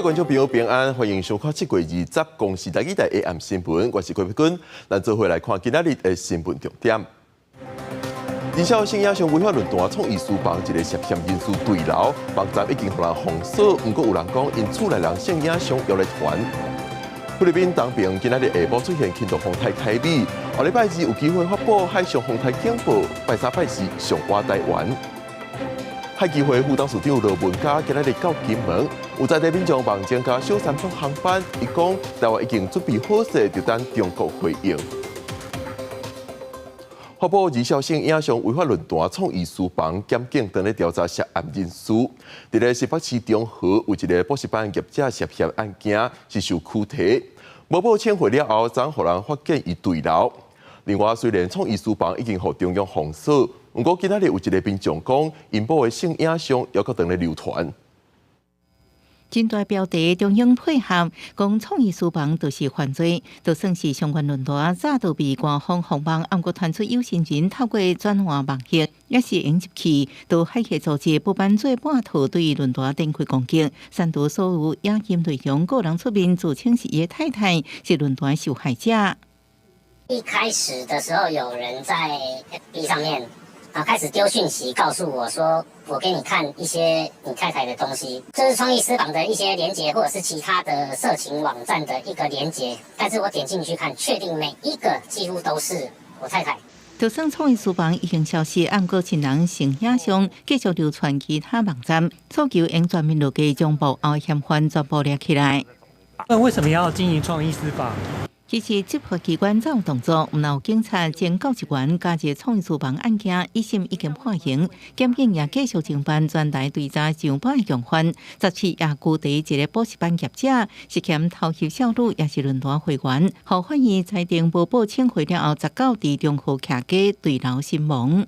位觀眾朋友平安，歡迎收看7月20公視台語台下暗新聞，我是郭碧君，咱做伙來看今仔日的新聞重點。仁孝性影像違法論壇創意書房一个涉嫌人士墜樓，網站已經予人封鎖，毋過有人講𪜶厝內人性影像猶咧傳。菲律賓東平今仔日下晡出現輕度風台凱米，後禮拜二有機會發布海上風台警報，拜三拜四上倚台灣。海基會副董事長羅文嘉今仔日到金門，有在地民眾望增加小三通航班，伊講台灣已經準備好勢，就等中國回應。發布仁孝性影像違法論壇創意書房檢警正咧調查涉案人士。佇咧新北市中和有一个補習班業者涉嫌案件是受拘提，無報請回了後，昨予人發現伊墜樓。另外，雖然創意書房已經予中央封鎖，毋過今仔日有一个民眾講，𪜶某的性影像猶閣當咧流傳。針對標題中央配合，講創意書房就是犯罪，就算是相關論壇早就被官方封網，毋過傳出有心人透過轉換網頁，抑是用入去，到海客組織不辦做半套對論壇展開攻擊，刪除所有影音內容，個人出面自稱是伊的太太，是論壇受害者。一開始的時候，有人在 FB 上面啊，開始丟訊息告訴我說，我給你看一些你太太的東西，這是創意私房的一些連結，或者是其他的色情網站的一個連結。但是我點進去看，確定每一個幾乎都是我太太。就算創意書房已經消失，毋過親人性影像繼續流傳其他網站，訴求應全面落地將幕後嫌犯全部抓起來。那為什麼要經營創意私房？其實執法機關早有動作，毋但有警察前教職員加入創意書房案件，一審已經判刑，檢警也繼續偵辦全台追查上百個共犯，17也拘提一个補習班業者，涉嫌偷翕少女，也是論壇會員，予法院裁定無報請回了後，19佇中和徛家墜樓身亡。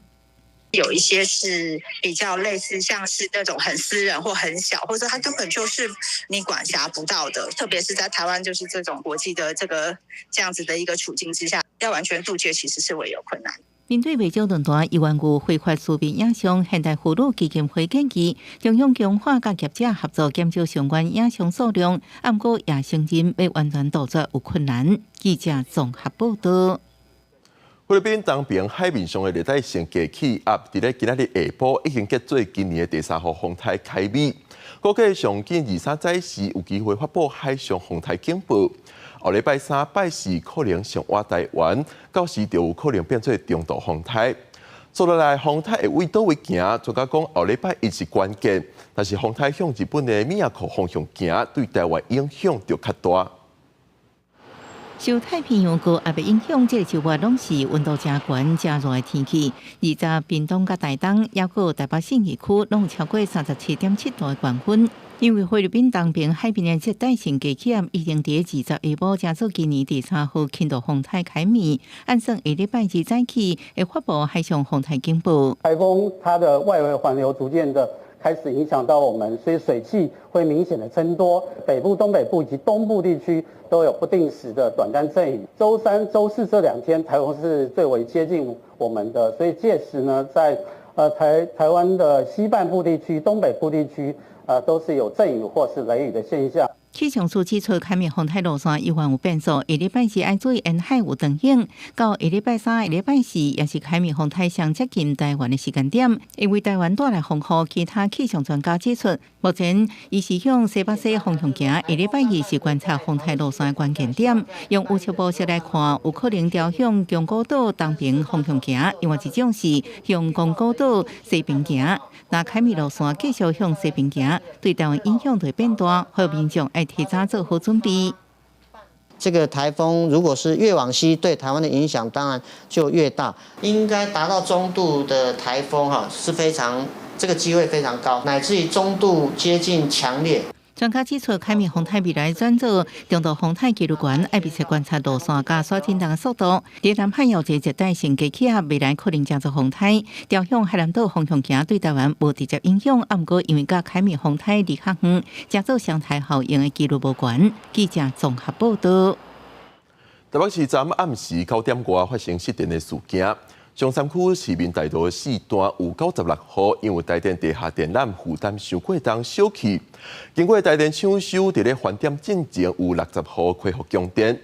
有一些是比較類似，像是那種很私人或很小，或者他根本就是你管轄不到的。特別是在台灣，就是這種國際的這個這樣子的一個處境之下，要完全杜絕，其實是會有困難。面對袂少論壇猶原有非法私密影像，現代婦女基金會建議中央強化佮業者合作，減少相關影像數量。毋過也承認欲完全杜絕有困難。記者綜合報道。菲律賓東平海面上的熱帶性低氣壓，佇咧今仔日下晡已經結做今年的第三號風台凱米。估計上緊23早時有機會發布海上風台警報。後禮拜三拜四可能上倚台灣，到時就有可能變做中度風台。接落來風台會為佗位行，專家講後禮拜一是關鍵，但是風台向日本的宮古方向行，對台灣影響就較大。受太平洋高壓的影響，這个週末攏是溫度誠懸、誠熱的天氣。20屏東佮台東，抑閣台北信義區，攏有超過37.7度的高溫。因為菲律賓東邊海邊的熱帶性低氣壓已經佇20下晡，成做今年第三號輕度風台凱米，按算下禮拜二早起會發布海上風台警報。颱風它的外圍環流逐漸的開始影響到我們，所以水汽會明顯的增多。北部、東北部以及東部地區都有不定時的短暫陣雨。週三、週四這兩天，颱風是最為接近我們的，所以屆時呢，在台灣的西半部地區、東北部地區，都是有陣雨或是雷雨的現象。氣象署指出，凱米風台路線猶原有變數，下禮拜二愛注意沿海有長湧，到下禮拜三、下禮拜四也是凱米風台上接近台灣的時間點，會為台灣帶來風雨。其他氣象專家指出，目前伊是向西北西方向行，下禮拜二是觀察風台路線的關鍵點。用預測模式來看，有可能調向宮古島東邊方向行，另外一種是向宮古島西邊行。若凱米路線繼續向西邊行，對台灣影響就會變大，予民眾愛提早做好準備。這個颱風如果是越往西，對台灣的影響當然就越大。應該達到中度的颱風哈，是非常這個機會非常高，乃至於中度接近強烈。專家指出，凱米風台未來轉做中度風台幾率懸，愛密切觀察路線佮沙振動的速度。佇南海有一個熱帶性低氣壓，未來可能成做風台，調向海南島方向行，對台灣無直接影響。毋過因為佮凱米風台離較遠，成做雙台效應的幾率無懸。記者綜合報道。台北市昨暗時9點外發生失電的事件，松山區市民大道四段有96戶，因為台電地下電纜負擔傷過重燒去。經過台電搶修，佇咧翻點進前有60戶恢復供電。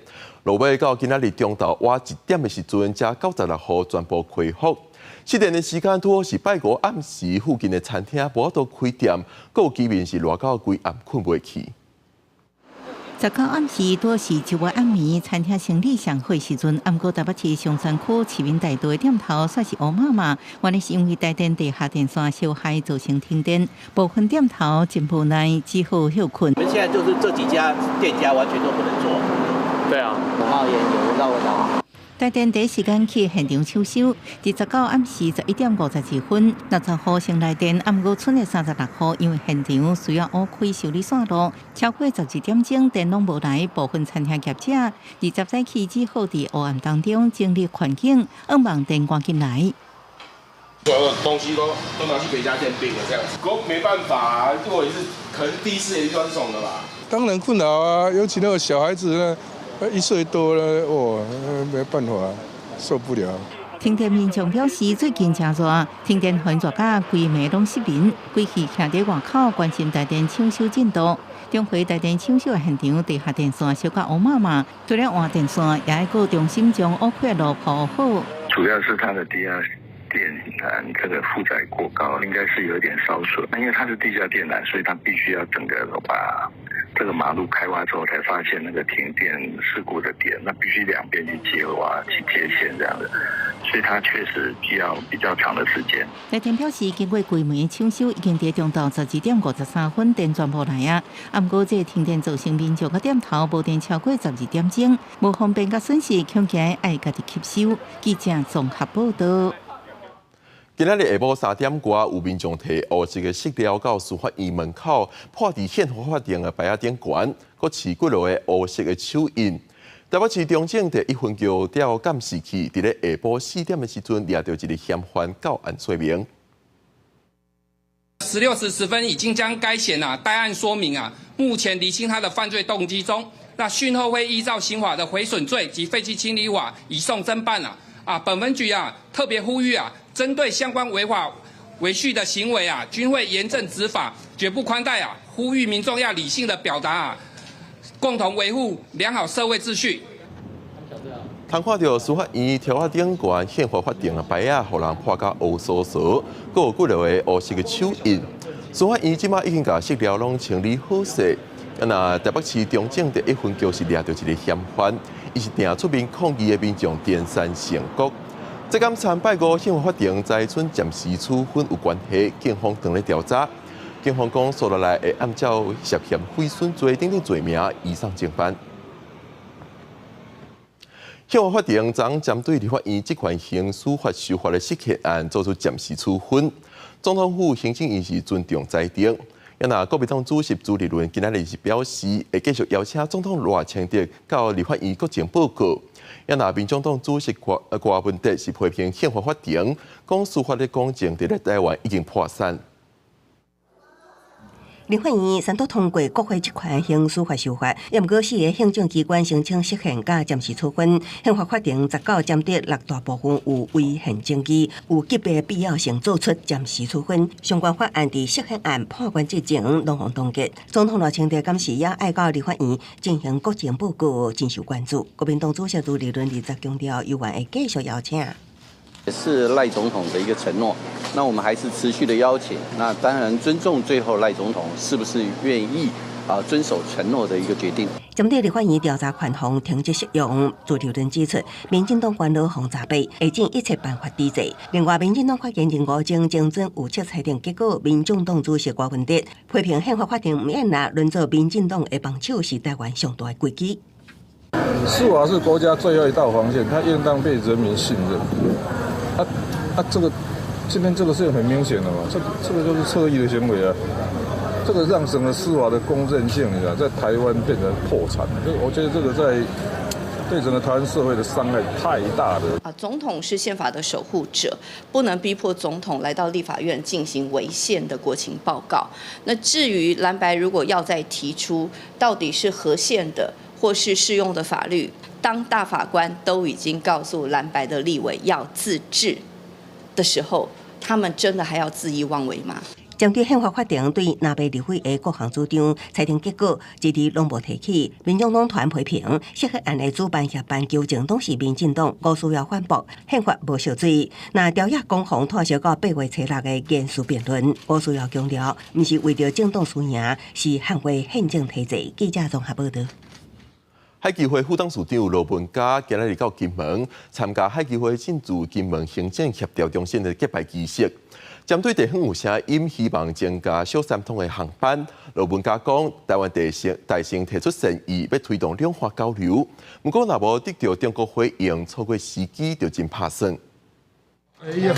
落尾到今仔日中晝晚1點的時陣，才96戶全部恢復。失電的時間拄好是拜五暗時，附近的餐廳無法度開店，閣有居民是熱到規暗睏袂去。 19暗時拄是周末暗暝，餐廳生理上好時陣，毋過台北市松山區市民大道的店頭煞是烏麻麻，原來是因為台電地下電線燒害造成停電，部分店頭真無奈只好歇睏。我們現在就是這幾家店家完全都不能做。對啊，冒煙有聞到味道。台電第一時間去現場搶修，29暗時11點52分，60戶先來電，毋過賰的36戶因為現場需要挖開修理線路，超過12點鐘電攏無來，部分餐廳業者20早起只好佇黑暗當中整理環境，向望電趕緊來。所有東西都拿去別家店訂了，這樣子，不過沒辦法，我也是可能第一次也遇到這種的吧。當然困擾啊，尤其那個小孩子呢。1歲多了，哦，沒辦法，受不了。停電民眾表示，最近誠熱，停電予𪜶熱甲規暝攏失眠，規氣徛佇外口關心台電搶修進度。中回台電搶修的現場，地下電線燒甲烏麻麻，除了換電線，也愛閣重新將挖開的路鋪好。主要是它的低壓電纜這個負載過高，應該是有點燒損。那因為它是地下電纜，所以它必須要整個把這個馬路開挖之後，才發現那個停電事故的點，那必須兩邊去接挖、去接線這樣子，所以它確實需要比較長的時間。台電表示，經過規暝搶修，已經佇中晝12點53分電全部來啊。毋過這個停電造成民眾佮店頭無電超過12點鐘，無方便佮損失，恐驚愛家己吸收。記者綜合報道。今仔日下晡3點外，有民眾提烏色的塑料到司法院門口，潑佇憲法法庭的牌仔頂懸，閣刺幾落個烏色的手印。台北市中正第一分局調監視器，佇咧下晡4點的時陣，掠著一个嫌犯到案說明。 16時10分已經將該嫌啊帶案說明啊，目前釐清他的犯罪動機中，那訊後會依照刑法的毀損罪及廢棄清理法移送偵辦啊。啊，本分局啊特別呼籲啊，針對相關違法違序的行為啊，均會嚴正執法，絕不寬待啊！呼籲民眾要理性的表達啊，共同維護良好社會秩序。通看著司法院柱仔頂懸憲法法庭的牌仔，予人潑甲烏趖趖，閣有幾落个烏色的手印。司法院這馬已經共塑料攏清理好勢。那台北市中正第一分局是掠著一个嫌犯，伊是定出面抗議的民眾田山成國。這佮參拜五憲法法庭在賰暫時處分有關係，警方正咧調查。警方講，紲落來會按照涉嫌毀損罪等等罪名移送偵辦。憲法法庭昨針對立法院職權行司法修法的釋憲案做出暫時處分。總統府行政院是尊重裁定。那國民黨主席朱立倫今仔日是表示，會繼續邀請總統賴清德到立法院國情報告。那民眾黨主席郭文哲是批評憲法法庭，講司法的公正佇咧台灣已經破產。立法院三讀通過國會職權行司法修法，毋過四个行政機關申請釋憲佮暫時處分。憲法法庭19針對六大部分有違憲爭議，有級別必要性做出暫時處分。相關法案佇釋憲案破關之前攏予凍結。總統賴清德敢是也愛到立法院進行國情報告，真受關注。國民黨主席朱立倫二十強調，猶原會繼續邀請。是賴總統的一個承諾，那我們還是持續的邀請。那當然尊重最後賴總統是不是願意啊遵守承諾的一個決定。針對立法院調查權予停職適用，朱立倫指出，民進黨元老予責備，會盡一切辦法抵制。另外，民進黨發言人吳崢精準預測裁定結果，民眾黨主席郭文哲批評憲法法庭毋免啦，淪做民進黨的幫手，是台灣上大的危機。司法是國家最後一道防線，它應當被人民信任。啊，這個今天這個是很明顯的嘛，這個就是側翼的行為啊，這個讓整個司法的公正性，你知道，在台灣變成破產。這我覺得這個在對整個台灣社會的傷害太大了。啊，總統是憲法的守護者，不能逼迫總統來到立法院進行違憲的國情報告。那至於藍白如果要再提出到底是合憲的或是適用的法律，當大法官都已經告訴藍白的立委要自治的時候，他們真的還要恣意妄為嗎？針對憲法法庭對藍白立委的各項主張，裁定結果一直攏無提起。民眾黨團批評，釋法案的主辦協辦求證攏是民進黨，吳思瑤反駁憲法無燒水。若朝野攻防拖燒到8月初6的嚴肅辯論，吳思瑤強調，毋是為著政黨輸贏，是捍衛憲政體制。記者綜合報導。海基會副董事長羅文嘉今仔日到金門參加海基會進駐金門行政協調中心的揭牌儀式。針對地方有聲音希望增加小三通的航班，羅文嘉講，台灣大聲提出善意，欲推動兩岸交流。毋過，若無得著中國回應，錯過時機就真拍算。今天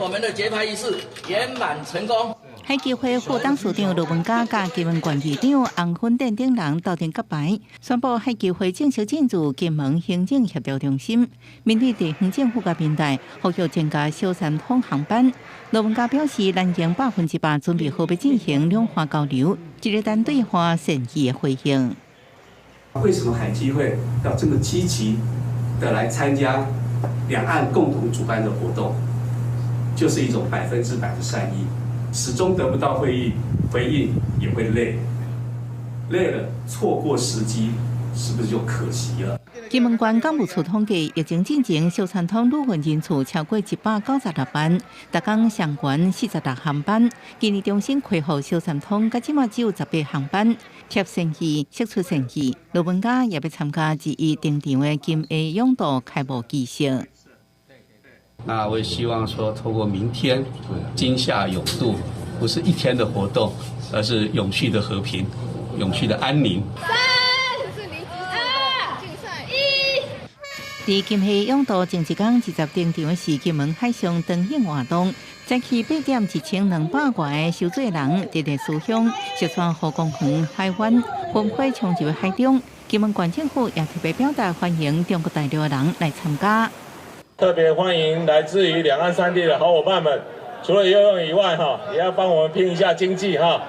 我們的揭牌儀式圓滿成功。海基會副董事長羅文嘉佮金門縣議長洪芬典等人鬥陣揭牌，宣布海基會正式進駐金門行政協調中心。面對地方政府佮民代，呼籲增加小三通航班。羅文嘉表示，咱已經100%準備好欲進行兩岸交流，這個等對岸善意的回應。為什麼海基會要這麼積極的來參加兩岸共同主辦的活動？就是一種100%的善意。始終得不到會議回應，也會累，累了錯過時機，是不是就可惜了？金門縣港務處統計，疫情進前小三通旅運人次超過196萬，逐工上懸46航班。今年重新開放小三通，到這馬只有18航班。貼善意，釋出善意。羅文嘉也欲參加21登場的金厦泳渡開幕儀式。那我也希望說，透過明天金廈泳渡，不是一天的活動，而是永續的和平、永續的安寧。三、二、一。佇金廈泳渡前一工20登場的是金門海上燈影活動，早起8點1200外個游水人佇麗思鄉、石川湖公園海灣紛飛衝入海中。金門縣政府也特別表達歡迎中國大陸的人來參加。特別歡迎來自於兩岸三地的好夥伴們，除了游泳以外，哈，也要幫我們拼一下經濟，哈。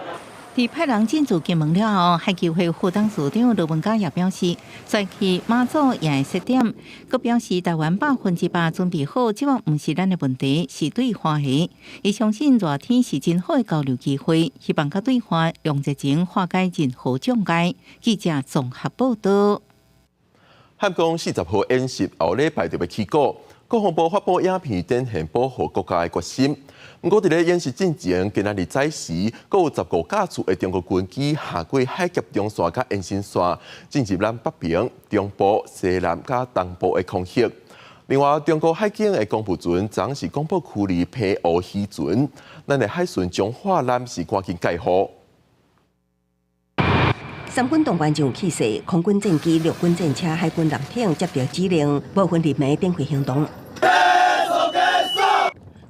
佇派人進駐金門了後，海基會副董事長羅文嘉也表示，再去馬祖也會設點，閣表示台灣100%準備好，這馬毋是咱的問題，是對岸的。伊相信熱天是真好的交流機會，希望佮對岸用熱情化解任何障礙。記者綜合報導。漢光40號演習後禮拜就欲起鼓。國防部發布影片展現保護國家的決心。毋過，佇咧演習進前，今仔日早時，閣有15架次的中國軍機橫過海峽中線佮延伸線，進入咱北爿、中部、西南佮東部的空域。另外，中國海警的公務船昨是公布驅離澎湖漁船，咱的海巡彰化艦是趕緊蓋護。三軍動員真有氣勢，空軍戰機、陸軍戰車、海軍艦艇接到指令，無分日暝展開行動。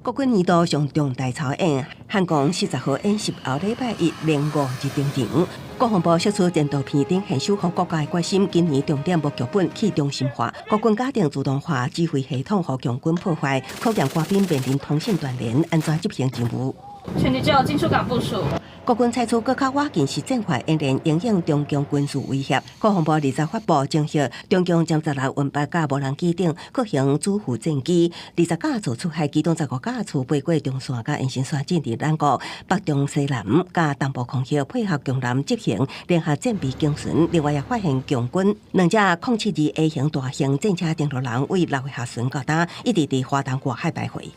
國軍年度上重大操演，漢光40號演習後禮拜一連5日登場。國防部釋出戰鬥片展現守護國家的決心。今年重點無劇本去中心化，國軍加定自動化指揮系統，予共軍破壞，考驗官兵面臨通信斷聯，按怎執行任務？全體就進出港部署。國軍採取閣較倚近實戰化演練，因應中共軍事威脅。國防部20發布偵悉，中共殲16、運8佮無人機等各型主副戰機，20架次出海，其中15架次飛過中線佮延伸線進入咱國北中西南佮東部空域，配合共艦執行聯合戰備警巡。另外也發現共軍兩隻072 A 型大型戰車登陸艦為6月下旬到今一直佇華東外海徘徊。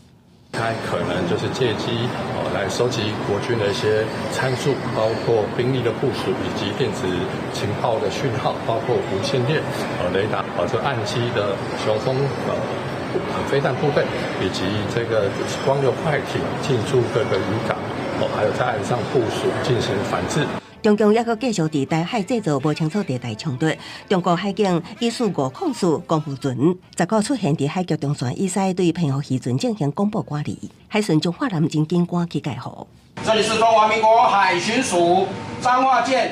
他可能就是借機哦來收集國軍的一些參數，包括兵力的部署以及電子情報的訊號，包括無線電、雷達、這岸基的雄風飛彈部隊，以及這個光流快艇進駐各個漁港，哦，還有在岸上部署進行反制。中共猶閣繼續佇台海製造無清楚地帶衝突。中國海警以4504公務船，19出現佇海峽中線以西，對澎湖漁船進行廣播管理。海巡彰化艦真緊趕去蓋護。這裡是中華民國海巡署彰化艦，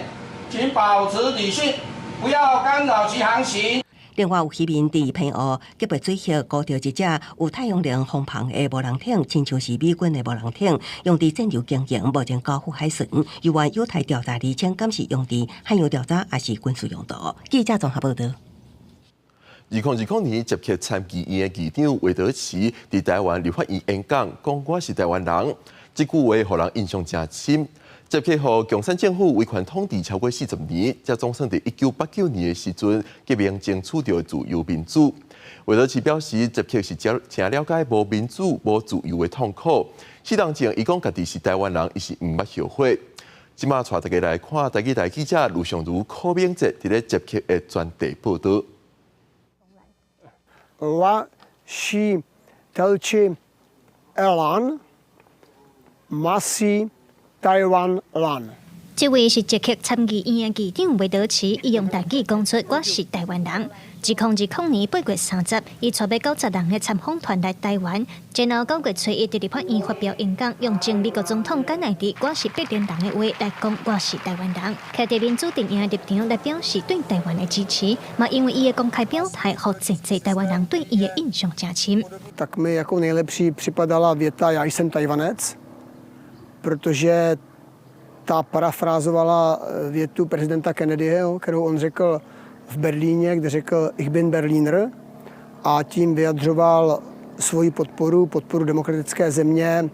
請保持理性，不要干擾其航行。另外有漁民佇澎湖吉白水域捕著一隻有太陽能風帆的無人艇，親像是美軍的無人艇，用佇戰鬥經營，目前交付海巡，猶原有待調查釐清，敢是用佇海洋調查，抑是軍事用途。記者綜合報導。2020年，捷克參議院的議長韋德奇佇臺灣立法院演講，講我是臺灣人，這句話予人印象誠深。捷克予共產政府威權統治超過40年，才總算佇1989年的時陣革命爭取著自由民主。韋德奇表示，捷克是誠誠了解無民主、無自由的痛苦。4年前，伊講家己是臺灣人，伊是毋捌後悔。這馬帶大家來看，台語台記者盧尚如、柯明哲佇咧捷克的專題報導。 La ši telči elan masi Taiwan lan。這位是捷克參議院的議長韋德奇，伊用台語講出我是臺灣人。2020年8月30，伊帶欲90人的參訪團來臺灣，然後9月初一佇立法院發表演講，用前美國總統甘乃迪“我是柏林人”的話來講我是臺灣人，徛佇民主陣營的立場來表示對臺灣的支持，嘛因為伊的公開表態，予濟濟臺灣人對伊的印象誠深。 Tak mi jako nejlepší připadala věta Já jsem Tajvanec, protože ta parafrázovala větu prezidenta Kennedyho, kterou on řekl v Berlíně, kde řekl Ich bin Berliner a tím vyjadřoval svoji podporu, podporu demokratické země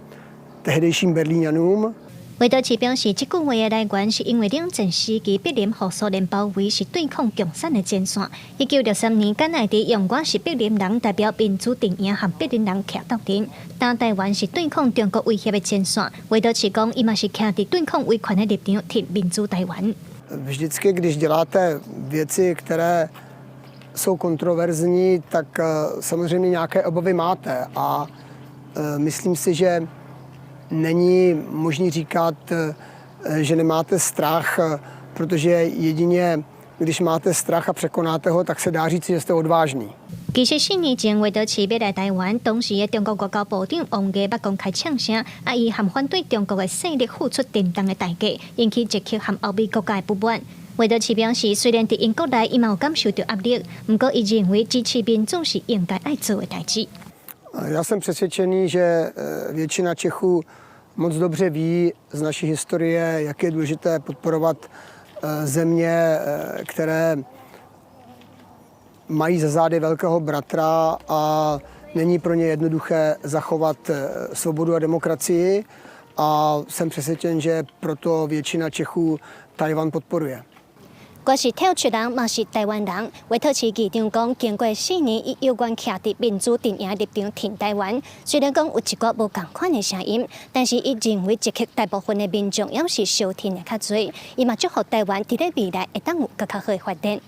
tehdejším Berlíňanům. 韋德奇表示，這句話的來源是因為冷戰時期柏林予蘇聯包圍，是對抗共產的前線。1963年，甘乃迪用我是柏林人代表民主陣營和柏林人徛鬥陣，當臺灣是對抗中國威脅的前線。韋德奇講，伊嘛是徛佇對抗威權的立場，挺民主臺灣。 Vždycky, když děláte věci, které jsou kontroverzní, tak samozřejmě nějaké obavy máte. A myslím si, že není možný říkat, že nemáte strach, protože jedině, když máte strach a překonáte ho, tak se dá říct, že jste odvážný. 其實4年前，韋德奇欲來臺灣，當時的中國外交部長王毅捌公開嗆聲，啊，伊和反對中國的勢力付出沉重的代價，引起捷克和歐美國家的不滿。韋德奇表示，雖然佇英國內伊嘛有感受著壓力，毋過伊認為支持民主是應該愛做的代誌。 Já jsem přesvědčený, že většina Čechů moc dobře ví z naší historie, jak je důležité podporovat země, které mají za zády velkého bratra a není pro ně jednoduché zachovat svobodu a demokracii. A jsem přesvědčen, že proto většina Čechů Tajvan podporuje. 我是跳出人，嘛是臺灣人。韋特奇議長講，經過4年，伊猶原徛佇民主陣營立場挺臺灣。雖然講有一寡無仝款的聲音，但是伊認為捷克大部分的民眾猶是相挺的較濟。伊嘛祝福臺灣佇咧未來會當有閣較好的發展。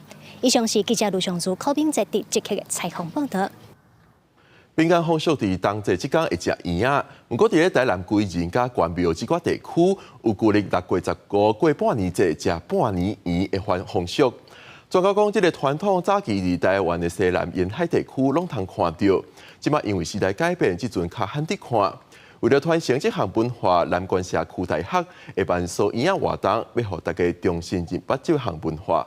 以上是記者盧尚如、柯明哲佇捷克的採訪報導。民間風俗佇冬節這工會食圓仔，毋過佇咧台南歸仁佮關廟這寡地區，有舊曆6月15過半年節食半年圓的風俗。專家講，這个傳統早期佇台灣的西南沿海地區攏通看著，這馬因為時代改變，這陣較罕得看。為了傳承這項文化，南關社區大學會辦酥圓仔活動，欲予大家重新認捌這項文化。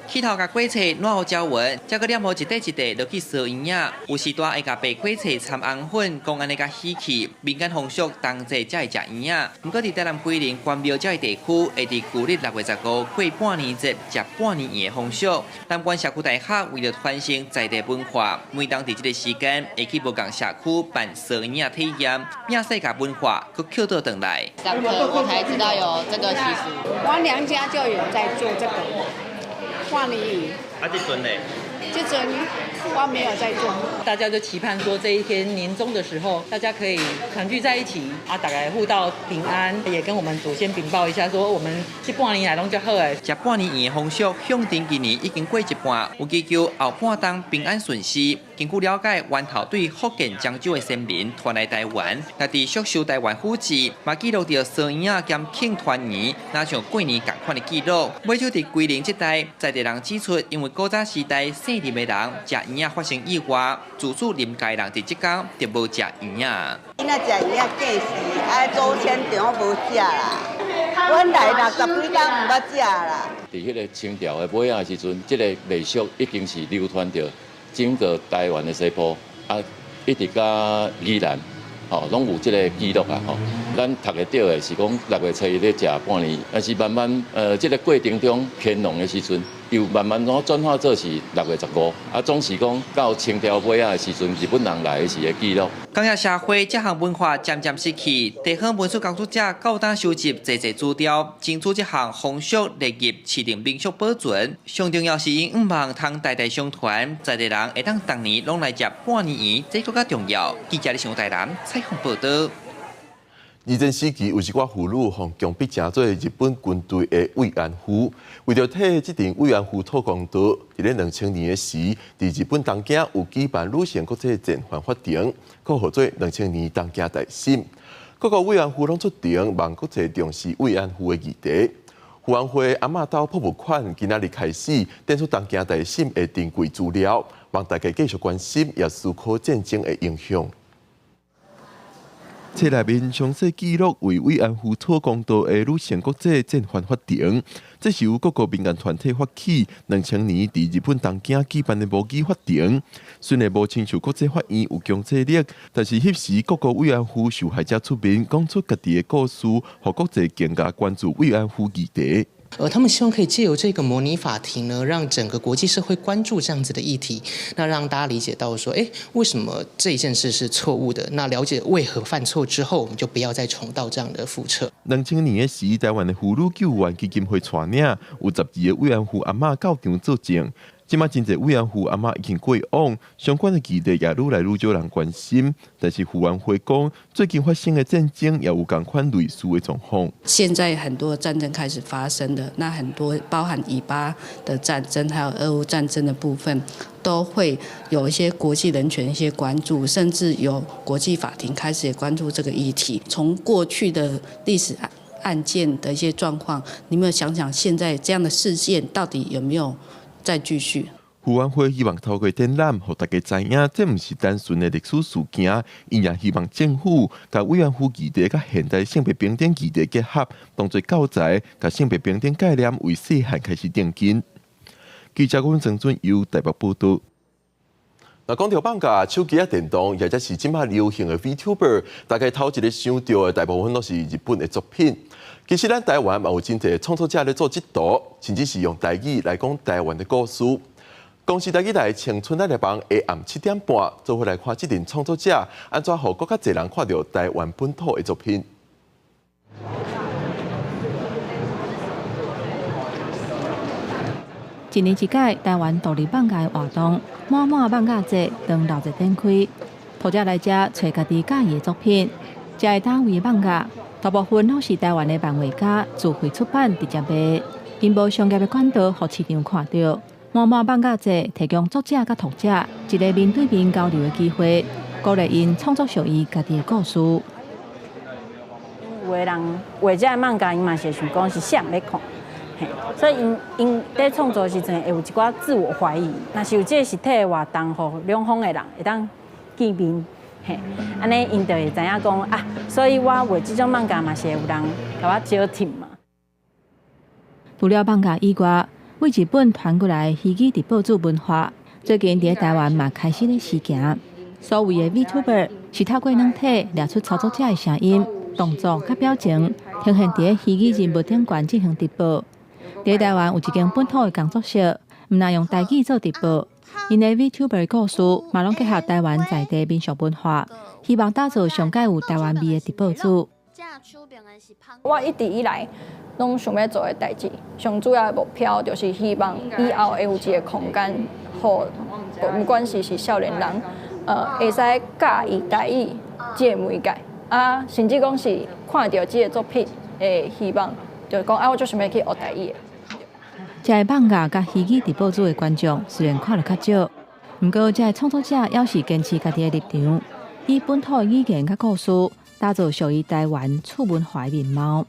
剃頭共火冊涎胡椒粉，才閣黏予一塊一塊落去燒圓仔。有時段會共白火冊摻紅粉，講按呢較喜氣。民間風俗冬節才會食圓仔，毋過佇台南歸仁關廟這个地區，會佇舊曆6月15過半年節食半年圓的風俗。南關社區大學為了傳承在地文化，每當佇這个時間會去無仝社區辦燒圓仔體驗，摒細共文化閣抾倒轉來。上課我才知道有這個習俗。我娘家就有在做這個。半年圓。啊，這陣呢？這陣我沒有在做。大家就期盼說，這一天年終的時候，大家可以團聚在一起，啊，大家互道平安，也跟我們祖先稟報一下，說我們這半年來攏足好的。食半年圓的風俗，向頂今年已經過一半，有祈求後半冬平安順遂。根據了解，源頭對福建漳州的先民傳來臺灣，若佇續修臺灣府志，嘛記錄著燒圓仔兼慶團圓，若像過年仝款的記錄。尾少佇歸仁這帶，在地人指出，因為古早時代姓林的人食圓仔發生意外，自此林家人佇這工就無食圓仔。囡仔食圓仔過世，啊祖先就無食啦。阮來60幾冬毋捌食啦。佇彼个清朝的尾仔時陣，這個禮俗已經是流傳著整個臺灣的西部，啊，一直到宜蘭，吼，攏有這个記錄啊，吼。咱讀會著的是講六月初一咧食拜年，但是慢慢這个過程中乾隆的時陣，又慢慢怎轉化做是六月十五，啊，總是講到清朝尾仔的時陣，日本人來的時的記錄。工業社會這項文化漸漸失去，地方文史工作者到今收集濟濟資料，爭取這項風俗列入市定民俗保存。上重要是𪜶向望通代代相傳，在地人會當逐年攏來食拜年圓，這閣較重要。記者李上台南採訪報導。二戰時期有一寡婦女予強迫成做日本軍隊的慰安婦，為著替這陣慰安婦討公道，佇咧2000年的時，佇日本東京有舉辦女性國際戰犯法庭，閣號做2000年東京大審。各國慰安婦攏出庭，望國際重視慰安婦的議題。婦安會阿嬤島博物館今仔日開始展出東京大審的珍貴資料，望大家繼續關心，也思考戰爭的影響。冊內面詳細記錄為慰安婦討公道的女性國際戰犯法庭，這是由各國民間團體發起，2000年佇日本東京舉辦的模擬法庭。雖然無親像國際法院有強制力，但是彼時各國慰安婦受害者出面講出家己的故事，予國際更加關注慰安婦議題。他們希望可以借由這個模擬法庭呢，讓整個國際社會關注這樣子的議題，那讓大家理解到說，誒，為什麼這一件事是錯誤的？那了解為何犯錯之後，我們就不要再重蹈這樣的覆轍。2000年的時，台灣的婦女救援基金會帶領，有12個慰安婦阿嬤到場作證。這馬真濟慰安婦阿嬤已經過往，相關的議題也愈來愈少人關心。但是婦安會講，最近發生的戰爭也有仝款類似的狀況。現在很多戰爭開始發生的，那很多包含以巴的戰爭，還有俄烏戰爭的部分，都會有一些國際人權一些關注，甚至有國際法庭開始也關注這個議題。從過去的歷史案件的一些狀況，你有沒有想想現在這樣的事件到底有沒有再繼續？婦安會希望透過展覽，予大家知影，這毋是單純的歷史事件，𪜶也希望政府共慰安婦議題佮現代性別平等議題結合，當作教材，共性別平等概念為細漢開始定根。記者阮曾俊由台北報導。那講著放假，手機仔電動，或者是這馬流行的 VTuber，大家頭一个想著的大部分攏是日本的作品。其實咱台灣嘛有真濟創作者咧做這道，甚至是用台語來講台灣的故事。公視台語台青春咱來幫下暗7點半，做伙來看這陣創作者按怎予閣較濟人看著台灣本土的作品。一年一屆台灣獨立放假的活動，滿滿放假節當熱熱展開，讀者來遮揣家己佮意的作品，這个單位的漫畫，大部分攏是台灣的漫畫家自費出版直接賣，𪜶無商業的管道予市場看著。滿滿放假節提供作者佮讀者一个面對面交流的機會，鼓勵𪜶創作屬於家己的故事。有的人畫這个漫畫，𪜶嘛是會想講是啥人咧看。嘿，所以𪜶𪜶佇創作時陣會有一寡自我懷疑。若是有這个實體的活動，予兩方的人會當見面，嘿，按呢𪜶就會知影講啊，所以我畫這種漫畫嘛是會有人共我相挺嘛。除了漫畫以外，對日本傳過來虛擬直播主文化，最近佇台灣嘛開始咧時行。所謂的 VTuber 是透過軟體掠出操作者的聲音、動作佮表情，呈現佇虛擬人物頂懸進行直播。佇台灣有一間本土的工作室，毋但用台語做直播，𪜶的 VTuber 故事嘛攏結合台灣在地民俗文化，希望打造上蓋有台灣味的直播主。我一直以來攏想欲做的代誌，上主要的目標就是希望以後會有一个空間，予毋管是少年人，會使佮意台語這个媒介，啊，甚至講是看著這个作品的希望，就是講啊，我足想欲去學台語的。這个漫畫佮虛擬直播主的觀眾雖然看得較少，毋過這个創作者猶是堅持家己的立場，以本土的語言佮故事，打造屬於台灣次文化的面貌。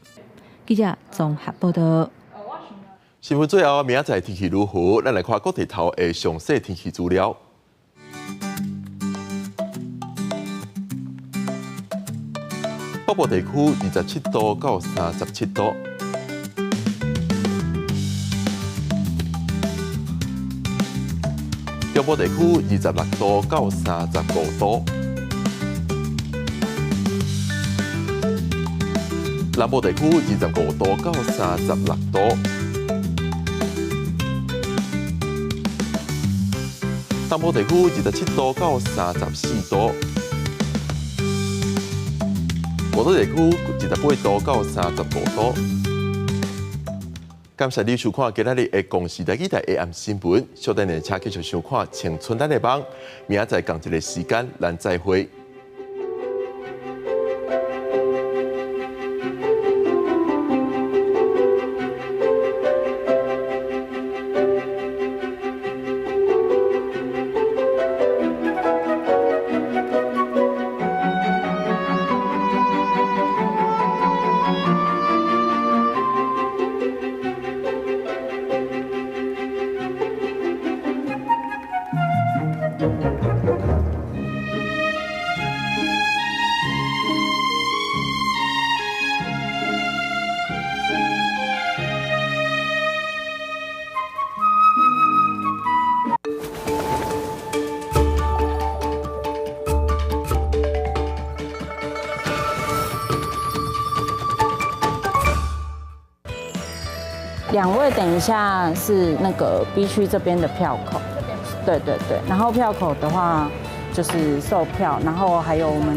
記者綜合報導。新聞最後，明仔載天氣如何？咱來看各地頭的詳細天氣資料。北部地區27度到37度。中部地區26度到35度。南部地區25度到36度。東部地區27度到34度。外島地區28度到35度。感謝你收看今仔日的公視台語台 AM 新聞，小等下請繼續收看《青春咱的夢》，明仔載仝一个時間，咱再會。兩位等一下是那個 B 區這邊的票口，對對對，然後票口的話就是售票，然後還有我們。